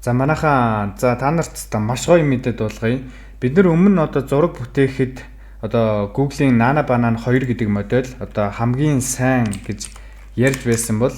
За, манайхаа, за, та нарт та маш гоё мэдээ дуулгая. Бид нар өмнө нь одоо зураг бүтээхэд одоо Google-ийн Nano Banana 2 гэдэг модель одоо хамгийн сайн гэж ярьж байсан бол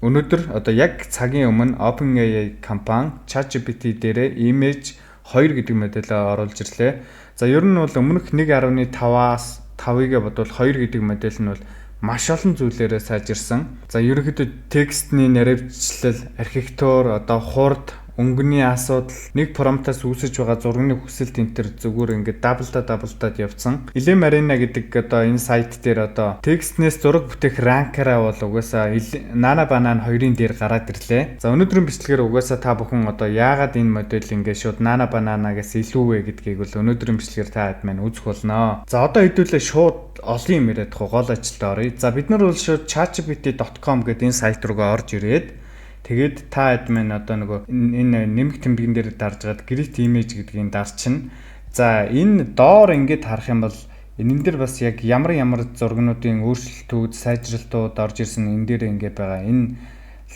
өнөөдөр одоо яг цагийн өмнө OpenAI компани ChatGPT дээрээ Image 2 гэдэг модель оруулж ирлээ. За, ер нь бол өмнөх 1.5-аас 5-ыг бодвол 2 гэдэг модель нь бол маш олон зүйлээрээ сайжирсан. За, ерөнхийдөө текстний нарийвчлал, архитектур, одоо хурд, өнгөний асуудал, нэг prompt аас үүсэж байгаа зургийн хүсэлт энэ төр зүгээр ингээд double даа double даад явцсан. LMArena гэдэг одоо энэ сайт дээр одоо текстнээс зураг бүтээх rank аараа бол угаасаа Nano Banana 2-ын дээр гараад ирлээ. За, өнөөдрийн бичлэгээр угаасаа та бүхэн одоо яагаад энэ модель ингээд шууд Nano Banana-гаас илүү вэ гэдгийг бол өнөөдрийн бичлэгээр та хэд маань үзэх болно. За, одоо хэдүүлээ шууд олон юм яриад гол ажилд оръё. За, бид нар бол шууд chatgpt.com гэдэг энэ сайт руугаа орж ирээд, тэгээд та хэд маань одоо нөгөө энэ нэмэх тэмдгэн дээр дарж гаад create image гэдгийг дарчна. За, энэ доор ингээд харах юм бол энэ дээр бас яг ямар ямар зургнуудын өөрчлөлтүүд, сайжралтууд орж ирсэн энэ дээр ингээд байгаа. Энэ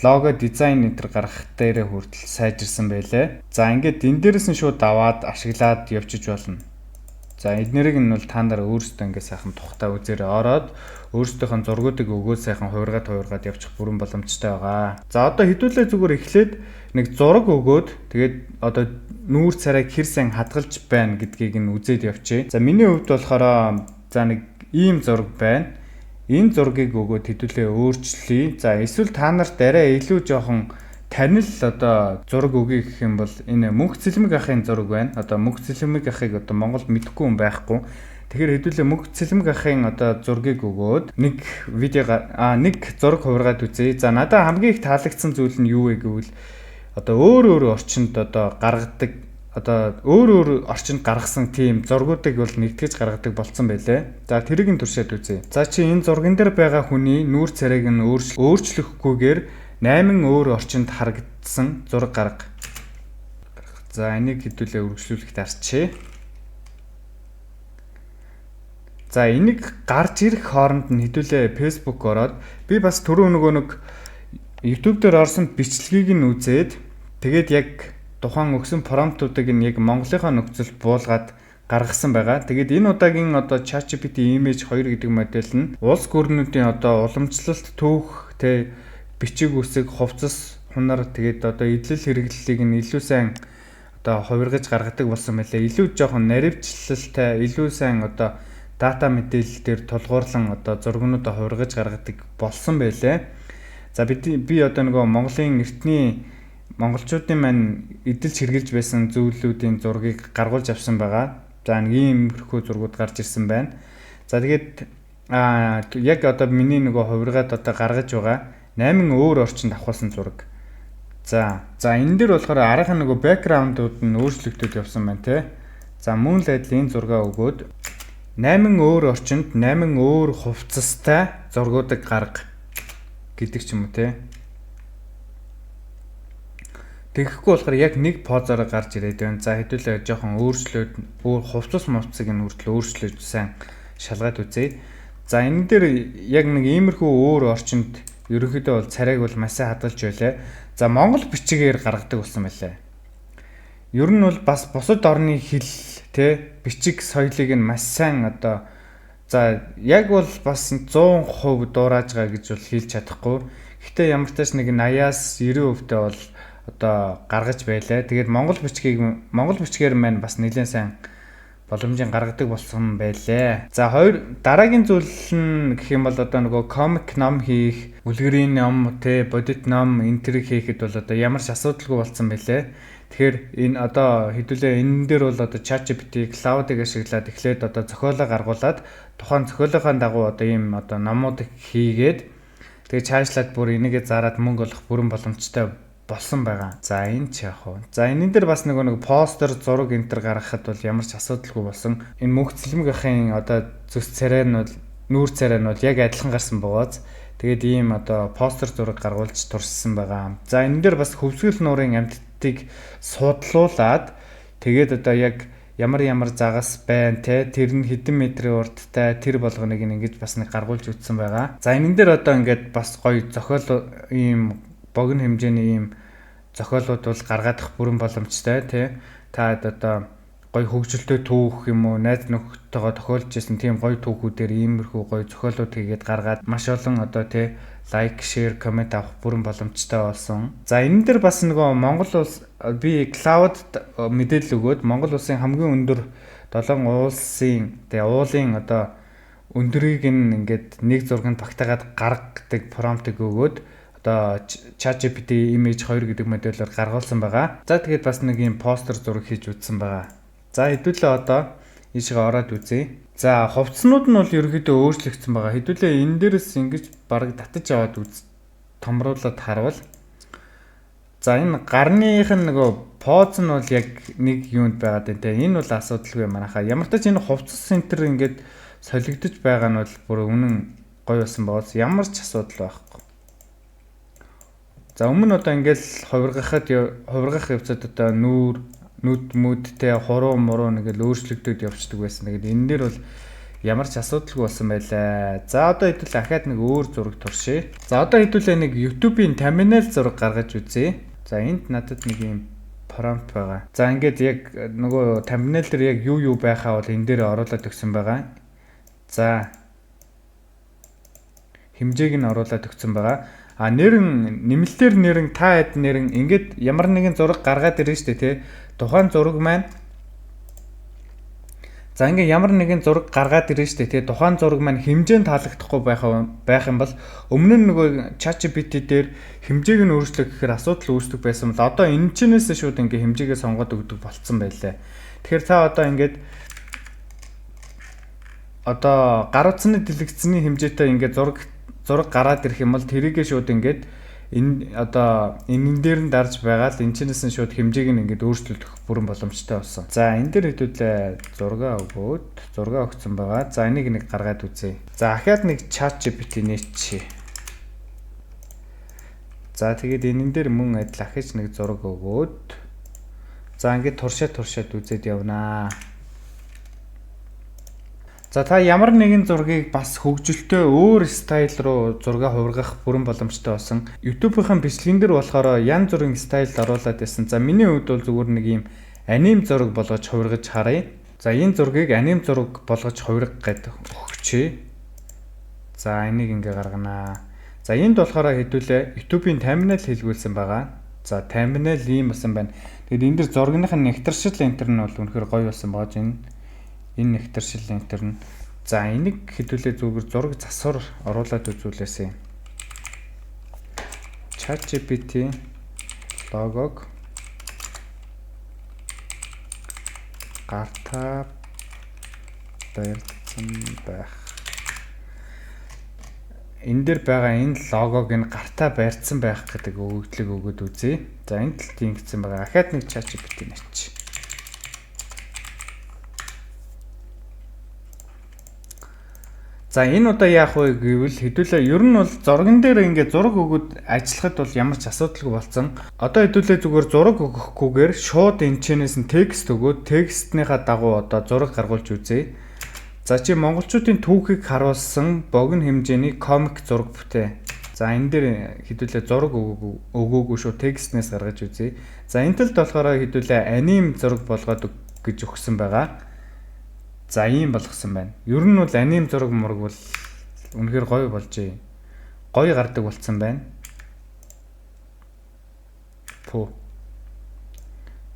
лого дизайн энэ төр гаргах дээрээ хүртэл сайжирсан байлээ. За, ингээд энэ дээрээс нь шууд аваад ашиглаад явчиж болно. За, эднэрийг нь бол та нар өөрсдөө ингээд сайхан тухтай үзээрээ ороод өөрсдийнхөө зургуудыг өгөөд сайхан хувиргаад хувиргаад явчих бүрэн боломжтой байгаа. За, одоо хэдүүлээ зүгээр эхлээд нэг зураг өгөөд, тэгээд одоо нүүр царайг хэр сайн хадгалж байна гэдгийг нь үзээд явчих. За, миний хувьд болохоор за нэг ийм зураг байна. Энэ зургийг өгөөд хэдүүлээ өөрчлөе. За, эсвэл та нарт арай илүү жоохон танил одоо зураг өгье гэх юм бол энэ Мөнх Цэлмэг ахын зураг байна. Одоо Мөнх Цэлмэг ахыг одоо Монголд мэдэхгүй хүн байхгүй. Тэгэхээр хэдүүлээ Мөнх Цэлмэг ахын одоо зургийг өгөөд нэг видео нэг зураг хувиргаад үзье. За, надад хамгийн их таалагдсан зүйл нь юу вэ гэвэл одоо өөр өөр орчинд одоо гаргадаг, одоо өөр өөр орчинд гаргасан тийм зургуудыг бол нэгтгэж гаргадаг болцсон байлээ. За, тэрийг нь туршаад үзье. За, чи энэ зурган дээр байгаа хүний нүүр царайг нь өөрчлөхгүйгээр 8 өөр орчинд харагдсан зураг гарга. За, энийг хэдүүлээ үргэлжлүүлэх дарчээ. За, энийг гарч ирэх хооронд нь хэдүүлээ Facebook ороод би бас түрүү нөгөө нэг YouTube дээр орсон бичлэгийг нь үзээд, тэгээд яг тухайн өгсөн prompt уудыг нь яг Монголынхаа нөхцөлд буулгаад гаргасан байгаа. Тэгээд энэ удаагийн одоо ChatGPT Image 2 гэдэг модель нь улс гүрнүүдийн одоо уламжлалт түүх, тэ, бичиг үсэг, хувцас, хунар, тэгээд одоо эдлэл хэрэглэлийг нь илүү сайн одоо хувиргаж гаргадаг болсон байлаа. Илүү жоохон наривчлалтай, илүү сайн одоо дата мэдээлэл дээр тулгуурлан одоо зургнуудаа хувиргаж гаргадаг болсон байлаа. За, би одоо нөгөө Монголын эртний монголчуудын маань эдэлж хэрглэж байсан зүйлүүдийн зургийг гаргуулж авсан байгаа. За, нэг иймэрхүү зургууд гарч ирсэн байна. За, тэгээд яг одоо миний нөгөө хувиргаад одоо гаргаж байгаа 8 өөр орчинд авахулсан зураг. За, энэ дээр болохоор арийнхаа нөгөө background ууд нь өөрчлөгдөд явсан байна те. За, мөн л адил энэ зургаа өгөөд 8 өөр орчинд 8 өөр хувцастай зургуудыг гарга гэдэг ч юм уу те. Тэгэхгүй болохоор яг нэг позороо гарч ирээд байна. За, хэдүүлээ жоохон өөрчлөөд өөр хувцас мувцыг нь хүртэл өөрчлөөж сайн шалгаад үзье. За, энэ дээр яг нэг иймэрхүү өөр орчинд ерөнхийдөө бол царайг бол маш сайн хадгалж байлаа. За, монгол бичгээр гаргадаг болсон байлаа. Ер нь бол бас бусад орны хэл те бичиг соёлыг нь маш сайн одоо, за, яг бол бас 100% дурааж байгаа гэж бол хэлж чадахгүй. Гэхдээ ямар ч тач нэг 80-аас 90% таа бол одоо гаргаж байлаа. Тэгээд монгол бичгийг монгол бичгээр маань бас нэлээд сайн боломжийн гаргадаг болсон байлээ. За, хоёр дараагийн зүйл нь гэх юм бол одоо нөгөө комик ном хийх, үлгэрийн ном те бодит ном энэ төр хийхэд бол одоо ямар ч асуудалгүй болсон байлээ. Тэгэхээр энэ одоо хэдүүлээ энэ дээр бол одоо ChatGPT Claude-ыг ашиглаад эхлээд одоо зохиолоо гаргуулад, тухайн зохиолынхаа дагуу одоо ийм одоо номуудыг хийгээд, тэгээ чаашлаад бүр энийгээ зараад мөнгө олох бүрэн боломжтой болсон байгаа. За, энэ ч яах вэ? За, энэ дээр бас нөгөө нэг постэр, зураг энэ төр гаргахад бол ямар ч асуудалгүй болсон. Энэ Мөнх Цэлмэг ахын одоо зүс царай нь бол, нүүр царай нь бол яг адилхан гарсан байгааз. Тэгээд ийм одоо постэр зураг гаргуулж туршсан байгаа. За, энэ дээр бас хөвсгөл нуурын амьтдыг судлуулад, тэгээд одоо яг ямар ямар загас байна те, тэр нь хэдэн метрийн урттай, тэр болгоныг ингэж бас нэг гаргуулж үзсэн байгаа. За, энэ дээр одоо ингээд бас гоё зохиол ийм богино хэмжээний ийм зохиолууд бол гаргаадах бүрэн боломжтой, тий. Та одоо гоё хөгжилтэй түүх юм уу, найз нөхдөдтэйгоо тохиолж исэн тийм гоё түүхүүдээр иймэрхүү гоё зохиолууд хийгээд гаргаад маш олон одоо, тий, like, share, comment авах бүрэн боломжтой болсон. За, энэ дээр бас нөгөө Монгол улс, би Claude-д мэдээлэл өгөөд Монгол улсын хамгийн өндөр долоон уулсын, тэгээ уулын одоо өндрийг нь ингээд нэг зурганд багтаагаад гаргадаг prompt-ыг өгөөд одоо ChatGPT Image 2 гэдэг модельээр гаргуулсан байгаа. За, тэгээд бас нэг юм постэр зураг хийж үзсэн байгаа. За, хэдүүлээ одоо ийшээ ороод үзье. За, хувцснууд нь бол ерөнхийдөө өөрчлөгдсөн байгаа. Хэдүүлээ энэ дээрээс ингэж бараг татаж аваад үз, томруулаад харвал, за, энэ гарных нь нөгөө pose нь бол яг нэг юунд байгаад байна те. Энэ бол асуудалгүй манайхаа. Ямар ч тач энэ хувцас центр ингээд солигдож байгаа нь бол бүр үнэн гоё болсон байгаас ямар ч асуудал байхгүй. За, өмнө одоо ингээл хувиргах явцад одоо нүүр нүд мүдтэй хуруу муруу нэгэл өөрчлөгдөд явцдаг байсан. Тэгээд энэ дээр бол ямар ч асуудалгүй болсон байлаа. За, одоо хэдүүл ахаад нэг өөр зураг туршъя. За, одоо хэдүүлээ нэг YouTube-ийн thumbnail зураг гаргаж үзье. За, энд надад нэг юм prompt байгаа. За, ингээд яг нөгөө thumbnail дээр яг юу юу байхаа бол энэ дээр оруулаад өгсөн байгаа. За, хэмжээг нь оруулаад өгсөн байгаа. А нэрэн нэмэлтээр нэрэн та хэд нэрэн ингээд ямар нэгэн зураг гаргаад ирнэ шүү дээ, тий. Тухайн зураг маань, за, ингээ ямар нэгэн зураг гаргаад ирнэ шүү дээ, тий. Тухайн зураг маань хэмжээнд таалагдахгүй байх юм бол өмнө нь нөгөө ChatGPT дээр хэмжээг нь өөрчлөх гэхээр асуудал үүсдэг байсан бол одоо энэ чинээс шууд ингээ хэмжээгээ сонгоод өгдөг болцсон байлаа. Тэгэхээр та одоо ингээд одоо гар утасны дэлгэцний хэмжээтэй ингээд зураг гараад ирэх юм бол тэрийгээ шууд ингээд энэ одоо энэн дээр нь дарж байгаа л энэ чинээс нь шууд хэмжээг нь ингээд өөрчлөх бүрэн боломжтой болсон. За, энэ дээр хэдүүлээ зураг өгөөд зураг өгсөн байгаа. За, энийг нэг гаргаад үзье. За, ахаад нэг ChatGPT нээчи. За, тэгээд энэн дээр мөн адил ахиж нэг зураг өгөөд, за, ингээд туршаад туршаад үзээд явнаа. За, та ямар нэгэн зургийг бас хөгжилтэй өөр style руу зураг хувиргах бүрэн боломжтой болсон. YouTube-ийн бичлэгэн дээр болохоор янз бүрийн style оруулаад байсан. За, миний хувьд бол зүгээр нэг юм anime зураг болгож хувиргаж харъя. За, энэ зургийг anime зураг болгож хувиргах гэдэг өгчээ. За, энийг ингээ гарганаа. За, энд болохоор хэдүүлээ YouTube-ийн thumbnail хийлгүүлсэн байгаа. За, thumbnail ийм болсон байна. Тэгэд энэ дэр зургийнхын нэгтэршил энтер нь бол үнэхээр гоё болсон байгаа. Энэ нэгтэршил энтер нь. За, энийг хэдүүлээ зүгээр зураг засвар оруулаад үзүүлээсэй. ChatGPT логог гартаа барьсан байх. Энэ дээр байгаа энэ логог энэ гартаа барьсан байх гэдэг өгөгдлийг өгөөд үзье. За, энэ талд ингэсэн байгаа. Ахаад нэг ChatGPT нэч. За, энэ удаа яах вэ гэвэл хэдүүлээ ер нь бол зурган дээр ингээд зураг өгөөд ажиллахад бол ямар ч асуудалгүй болсон. Одоо хэдүүлээ зүгээр зураг өгөхгүйгээр шууд энэ чэнэс нь текст өгөөд текстнийхаа дагуу одоо зураг гаргуулж үзье. За, чи монголчуудын түүхийг харуулсан богино хэмжээний комик зураг бүтээ. За, энэ дээр хэдүүлээ зураг өгөөгүй шүү, текстнээс гаргаж үзье. За, энэ талд болохоор хэдүүлээ anime зураг болгоод гэж өгсөн байгаа. За, ийм болгосон байна. Ер нь бол anime зураг мураг бол үнэхээр гоё болжээ. Гоё гардаг болцсон байна. Пүү.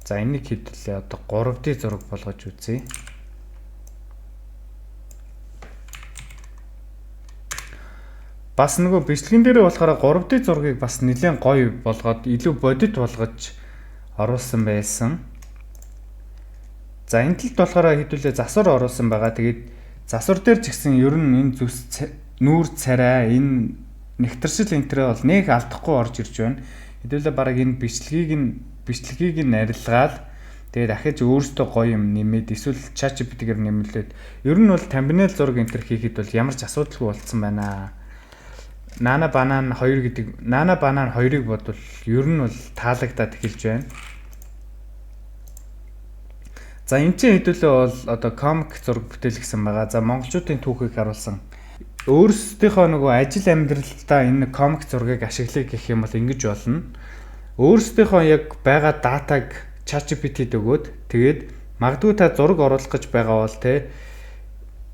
За, энийг хэдүүлээ одоо 3D зураг болгож үзье. Бас нөгөө бичлэгэн дээр болохоор 3D зургийг бас нэлээд гоё болгоод илүү бодит болгож оруулсан байсан. За, энэ талд болохоор хэдүүлээ засвар оруулсан байгаа. Тэгээд засвар дээр ч гэсэн ер нь энэ зүс нүүр царай, энэ нэгтэршил энтрээ бол нэг алдахгүй орж ирж байна. Хэдүүлээ бараг энэ бичлэгийг нь арилгаал тэгээд ахиж өөртөө гоё юм нэмээд эсвэл ChatGPT-гээр нэмлээд ер нь бол thumbnail зураг энтер хийхэд бол ямар ч асуудалгүй болцсон байна. Nano Banana 2 гэдэг, Nano Banana 2-ыг бодвол ер нь бол таалагдаад эхэлж байна. За, энэ чинь хэдүүлээ бол одоо комик зураг бүтээлгсэн байгаа. За, монголчуудын түүхийг харуулсан. Өөрсдийнхөө нөгөө ажил амьдралдаа энэ комик зургийг ашиглая гэх юм бол ингэж болно. Өөрсдийнхөө яг байгаа data-г ChatGPT-д өгөөд, тэгээд магадгүй та зураг оруулах гэж байгаа бол те,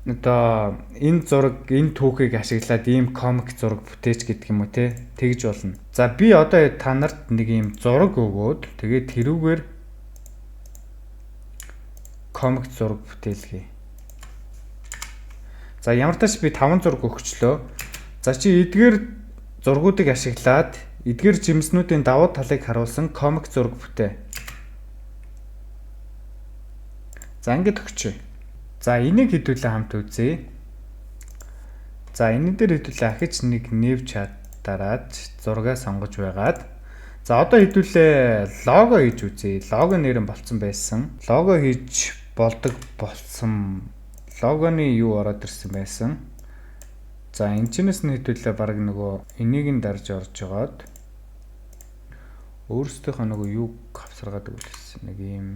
одоо энэ зураг, энэ түүхийг ашиглаад ийм комик зураг бүтээч гэдэг юм уу те, тэгж болно. За, би одоо та нарт нэг ийм зураг өгөөд, тэгээд тэрүүгээр комик зураг бүтээлгэе. За, ямар тач би 5 зураг өгчлөө. За, чи эдгээр зургуудыг ашиглаад эдгээр жимснүүдийн давуу талыг харуулсан комик зураг бүтээ. За, ингэж өгчээ. За, энийг хэдүүлээ хамт үзье. За, энэ дээр хэдүүлээ ахиж нэг new chat дараад зургаа сонгож байгаад, за, одоо хэдүүлээ лого хийж үзье. Лого нэр нь болцсон байсан. Лого хийж болдог болсон. Логоны юу ороод ирсэн байсан. За, энэ чинээс нь хэдүүлээ баг нөгөө энийг нь дарж орж жагаад өөрсдийнхөө нөгөө юу хавсаргаад өгүүлсэн. Нэг ийм.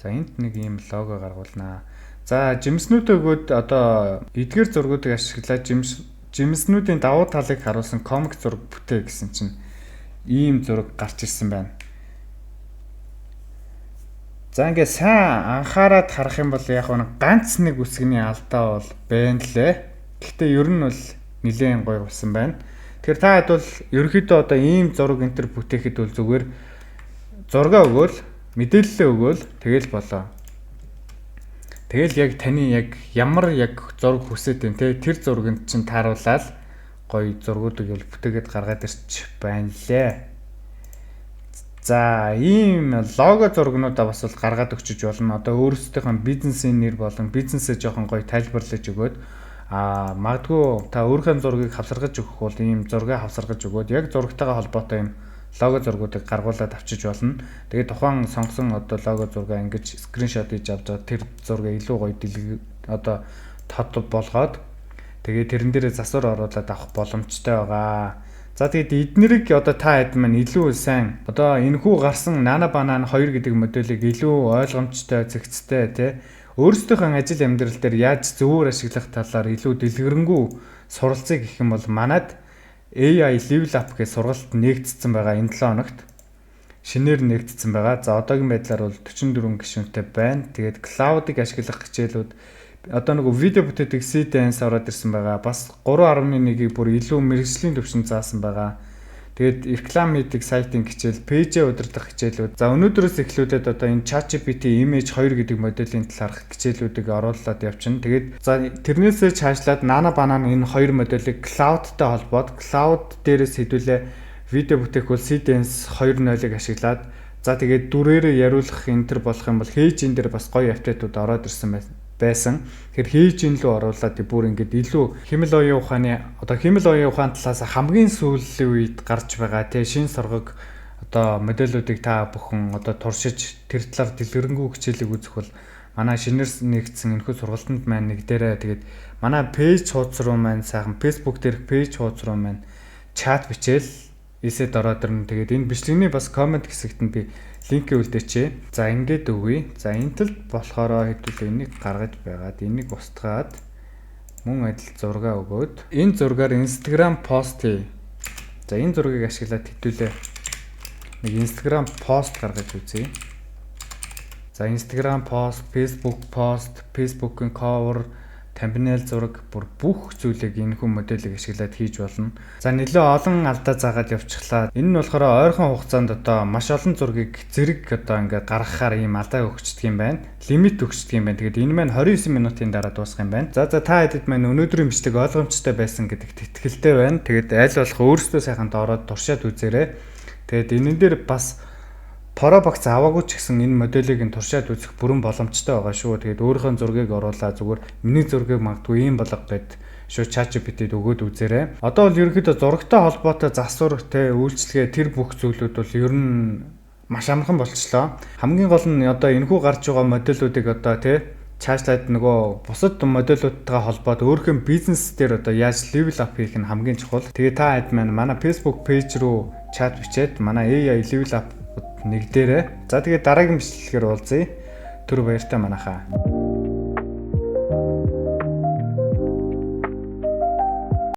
За, энд нэг ийм лого гаргуулнаа. За, жимснүүд өгөөд одоо эдгээр зургуудыг ашиглаад жимснүүдийн давуу талыг харуулсан комик зураг бүтээ гэсэн чинь ийм зураг гарч ирсэн байна. За, ингээ сайн анхаарад харах юм бол яг нь ганц нэг үсгний алдаа бол байна лээ. Гэхдээ ер нь бол нэлээн гоё болсон байна. Тэгэхээр та хэд бол ерөнхийдөө одоо ийм зураг энэ төр бүтээхэд бол зүгээр зургаа өгөөл, мэдээлэлээ өгөөл, тэгэл болоо. Тэгэл яг таны яг ямар яг зураг хүсэж байна те, тэр зурганд чинь тааруулаад гоё зургуудыг бол бүтээгээд гаргаад ирч байна лээ. За, ийм лого зургнуудаа бас бол гаргаад өгчөж болно. Одоо өөрсдийнхөө бизнесийн нэр болон бизнесээ жоохон гоё тайлбарлаж өгөөд, магадгүй та өөрийнхөө зургийг хавсаргаж өгөх бол ийм зургийг хавсаргаж өгөөд яг зурагтайгаа холбоотой ийм лого зургуудыг гаргуулад авчиж болно. Тэгээд тухайн сонгосон одоо лого зургаа ингэж screenshot хийж авч байгаа тэр зургийг илүү гоё дэлг одоо тод болгоод, тэгээд тэрэн дээрээ засвар оруулаад авах боломжтой байгаа. За, тэгээд эднэрийг одоо та хэд маань илүү сайн одоо энэхүү гарсан Nano Banana 2 гэдэг моделийг илүү ойлгомжтой, зэгцтэй тий, өөрсдийнхөө ажил амьдрал дээр яаж зөвөр ашиглах талаар илүү дэлгэрэнгүй суралцъя гэх юм бол манад AI Level Up гэх сургалт нээгдсэн байгаа, энэ 7 хоногт шинээр нээгдсэн байгаа. За, одоогийн байдлаар бол 44 гишүүнтэй байна. Тэгээд Claude-ыг ашиглах хичээлүүд, одоо нөгөө видео бүтээдэг Seedance ороод ирсэн байгаа. Бас 3.1-ийг бүр илүү мэргэжлийн түвшинд заасан байгаа. Тэгээд реклам хийдэг сайтын хичээл, page ээ удирдах хичээлүүд. За, өнөөдрөөс эхлүүлээд одоо энэ ChatGPT Image 2 гэдэг моделийн талаарх хичээлүүдийг оруулаад явчихна. Тэгээд за, тэрнээсээ цаашлаад Nano Banana энэ хоёр моделийг Claude-тай холбоод, Claude дээрээс хэдүүлээ видео бүтээх бол Seedance 2.0-ыг ашиглаад, за, тэгээд дүрээрээ яриулах энэ төр болох юм бол HeyGen дээр бас гоё update ууд ороод ирсэн байсан. Тэгэхээр HeyGen лүү оруулаад бүр ингээд илүү хиймэл оюун ухааны, одоо хиймэл оюун ухаан талаас хамгийн сүүлийн үед гарч байгаа тий шин соргог одоо модельүүдийг та бүхэн одоо туршиж, тэр талаар дэлгэрэнгүй хичээлийг үзэх бол манай шинээр нэгдсэн энэхүү сургалтанд маань нэг дээрээ, тэгээд манай page хуудас руу маань, сайхан Facebook дээрх page хуудас руу маань чат бичээл эсэд ороод ирнэ. Тэгээд энэ бичлэгний бас comment хэсэгт нь би линкээ үлдээчээ. За, ингээд өгье. За, энэ талд болохоор хэдүүлээ энийг гаргаж байгаад, энийг устгаад, мөн адил зургаа өгөөд энэ зургаар Instagram пост хий. За, энэ зургийг ашиглаад хэдүүлээ нэг Instagram пост гаргаж үзье. За, Instagram пост, Facebook пост, Facebook-ийн cover, thumbnail зураг, бүр бүх зүйлийг энэхүү моделийг ашиглаад хийж болно. За, нэлээ олон алдаа заагаад явчихлаа. Энэ нь болохоор ойрхон хугацаанд одоо маш олон зургийг зэрэг одоо ингээд гаргахаар ийм алдаа өгчдөг юм байна. Лимит өгчдөг юм байна. Тэгээд энэ маань 29 минутын дараа дуусах юм байна. За, та хэдэд маань өнөөдрийн бичлэг ойлгомжтой байсан гэдэгт итгэлтэй байна. Тэгээд аль болох өөрсдөө сайхан доороод туршаад үзээрэй. Тэгээд энэн дээр бас Pro багц аваагүй ч гэсэн энэ моделийг нь туршаад үзэх бүрэн боломжтой байгаа шүү. Тэгээд өөрийнхөө зургийг оруулаа, зүгээр миний зургийг магадгүй ийм болго гэд шууд ChatGPT-д өгөөд үзээрэй. Одоо бол ерөнхийдөө зурагтай холбоотой засвар те, үйлчилгээ, тэр бүх зүйлүүд бол ер нь маш амархан болчлоо. Хамгийн гол нь одоо энэхүү гарч байгаа модельүүдийг одоо те, цаашлаад нөгөө бусад модельуудтайгаа холбоод өөрийнхөө бизнес дээр одоо яаж level up хийх нь хамгийн чухал. Тэгээ та хэд маань манай Facebook page рүү чат бичээд манай AI level up нэгдээрэй. За, тэгээд дараагийн бичлэгээр уулзъя. Түр баяртай манайхаа.